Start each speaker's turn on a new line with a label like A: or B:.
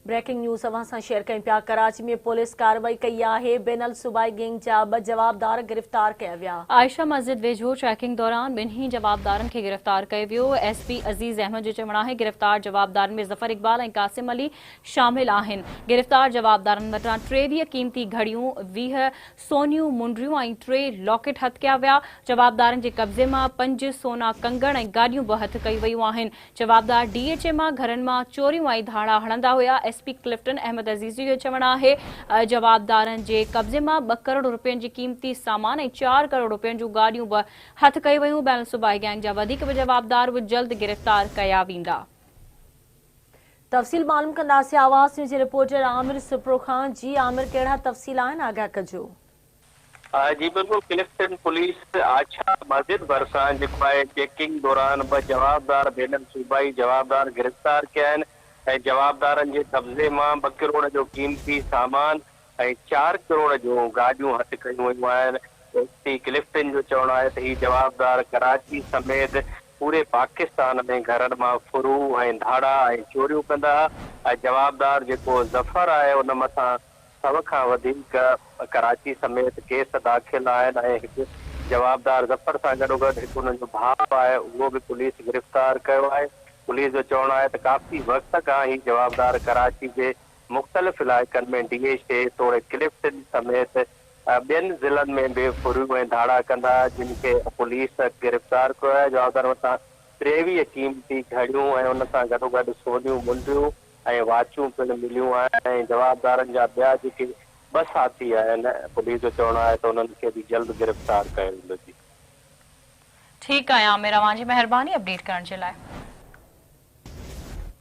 A: Breaking news اوهان سان share ڪيون پيا، ڪراچي ۾ پوليس ڪارروائي ڪئي آهي، بين الصوبائي گينگ جا ٻه جوابدار گرفتار ڪيا ويا.
B: عائشه مسجد ويجهو چيڪنگ دوران ٻنهي جوابدارن کي گرفتار ڪيو ويو. ايس پي عزيز احمد جو چوڻ آهي گرفتار جوابدارن ۾ ظفر اقبال ۽ قاسم علي شامل آهن. گرفتار جوابدارن وٽان 23 قيمتي گهڙيون، 20 سونيون منڊيون ۽ 3 لاڪيٽ هٿ ڪيا ويا. جوابدارن جي قبضي مان 5 سونا ڪنگڻ ۽ گاڏيون به هٿ ڪيون ويون آهن. جوابدار ڊي ايڇ اي مان گهرن مان چوريون ۽ ڌاڙا هڻندا هيا، ايس پي ڪلفٽن احمد عزيزي جو چوڻ آهي جوابدارن جي قبضي مان 2 ڪروڙ رپين جي قيمتي سامان ۽ 4 ڪروڙ رپين جون گاڏيون به هٿ ڪيون ويون، بين الصوبائي گينگ جا وڌيڪ به جوابدار به جلد گرفتار ڪيا ويندا.
A: تفصيل معلوم ڪنداسين آواز نيوز جي رپورٽر عامر سپرو کان، جي عامر ڪهڙا تفصيل آهن آگاهه ڪجو.
C: جي بلڪل ڪلفٽن پوليس آڇا مسجد ڀرسان جيڪو آهي چيڪنگ دوران ٻه جوابدار بين الصوبائي جوابدار گرفتار ڪيا آهن ۽ جوابدارن جي قبضي مان ٻه ڪروڙ جو قيمتي سامان ۽ 4 ڪروڙ جون گاڏيون هٿ ڪيون ويون آهن ايس پي ڪلفٽن جو چوڻ آهي ته هي جوابدار ڪراچي سميت پوري پاڪستان ۾ گهرن مان ڦرون ۽ ڌاڙا ۽ چوريون ڪندا ها ۽ جوابدار جيڪو ظفر آهي ان مٿان 100 کان وڌيڪ ڪراچي سميت ڪيس داخل آهن ۽ هڪ جوابدار ظفر سان گڏوگڏ هڪ انهن جو ڀاء آهي اهو به پوليس گرفتار ڪيو آهي. پوليس جو چوڻ آهي ته ڪافي وقت کان هي جوابدار ڪراچي جي مختلف علائقن ۾ ڊي ايڇ اي توڙي ڪلفٽن سميت ٻين ضلعن ۾ به ڦريون ۽ ڌاڙا ڪندا جن کي پوليس گرفتار ڪيو آهي. جوابدار وٽان 23 قيمتي گهڙيون ۽ ان سان گڏوگڏ سونيون منڊيون ۽ واچون پڻ مليون آهن ۽ جوابدارن جا ٻيا جيڪي ٻه ساٿي آهن پوليس جو چوڻ آهي ته انهن کي به جلد گرفتار ڪيو ويندو جي.
B: ٺيڪ آهي عامر اوهان جي مهرباني اپڊيٽ ڪرڻ جي لاء.